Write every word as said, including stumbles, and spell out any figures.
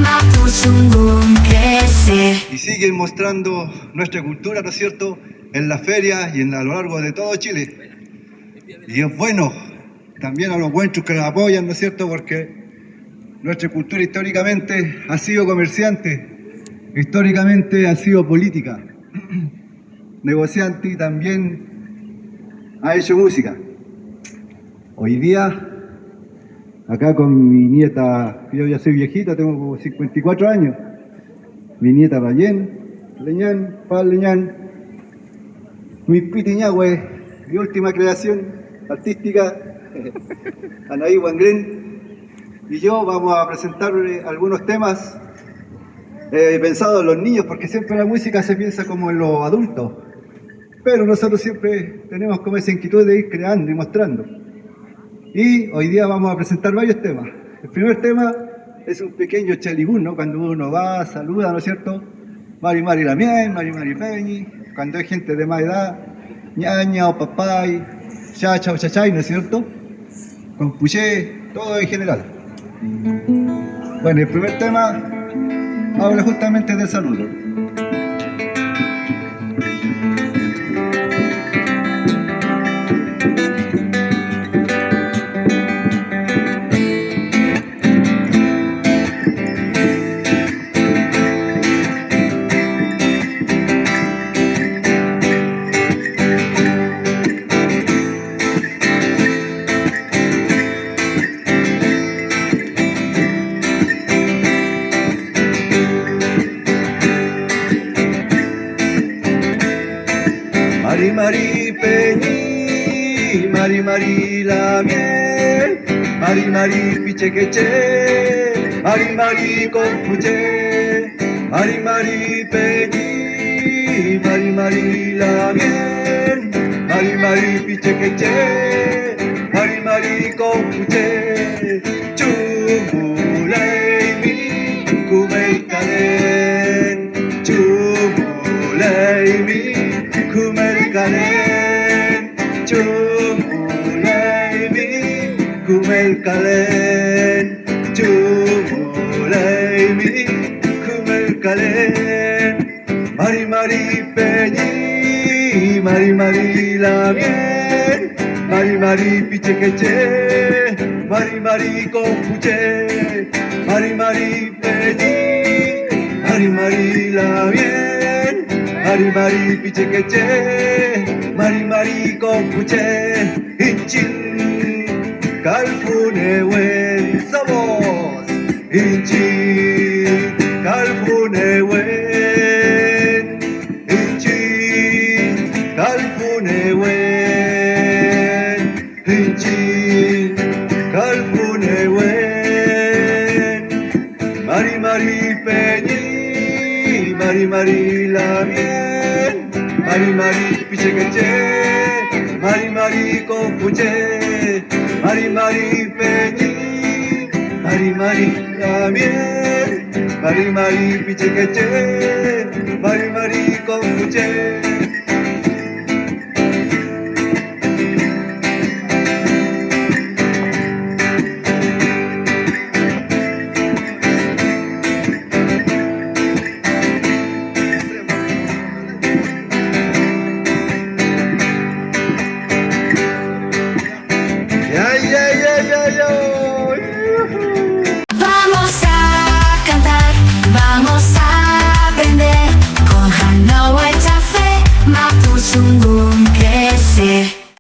Mapudungun kese. Y siguen mostrando nuestra cultura, ¿no es cierto?, en las ferias y en, a lo largo de todo Chile. Y es bueno también a los buenos que nos apoyan, ¿no es cierto?, porque nuestra cultura históricamente ha sido comerciante, históricamente ha sido política, negociante y también ha hecho música. Hoy día, acá con mi nieta, yo ya soy viejita, tengo como cincuenta y cuatro años. Mi nieta Rayen, Leñán, Pal Leñán, mi piti ñawe, mi última creación artística, Anaí Wangren, y yo vamos a presentarle algunos temas, eh, pensados en los niños, porque siempre la música se piensa como en los adultos. Pero nosotros siempre tenemos como esa inquietud de ir creando y mostrando. Y hoy día vamos a presentar varios temas. El primer tema es un pequeño chalibún, ¿no? Cuando uno va, saluda, ¿no es cierto? Mari mari lamien, mari mari peñi, cuando hay gente de más edad, ñaña o papay, chacha o chachay, ¿no es cierto? Con puché, todo en general. Bueno, el primer tema habla justamente del saludo. Mari mari peñi, mari mari lamien, mari mari pichikeche, mari mari konpuche, mari mari peñi, mari mari lamien, mari mari pichikeche, mari mari konpuche. Chumuleymi kümelkalen, chumuleymi kümelkalen, chumuleymi kümelkalen, chumuleymi kümelkalen. Mari mari peñi, mari mari lamien, mari mari pichikeche, mari mari konpuche, mari mari peñi, mari mari lamien, mari mari pichikeche, mari mari konpuche. Iñchiñ kalfünewen, somos. Iñchiñ kalfünewen, iñchiñ kalfünewen, iñchiñ kalfünewen. Mari mari peñi, mari mari lamien, mari mari pichikeche, mari mari konpuche, mari mari peñi, mari mari lamien, mari mari pichikeche, mari mari konpuche. Ya, ya, ya, ya, ya. Vamos a cantar, vamos a aprender. Con Hanoa Café, Mapudungun kese.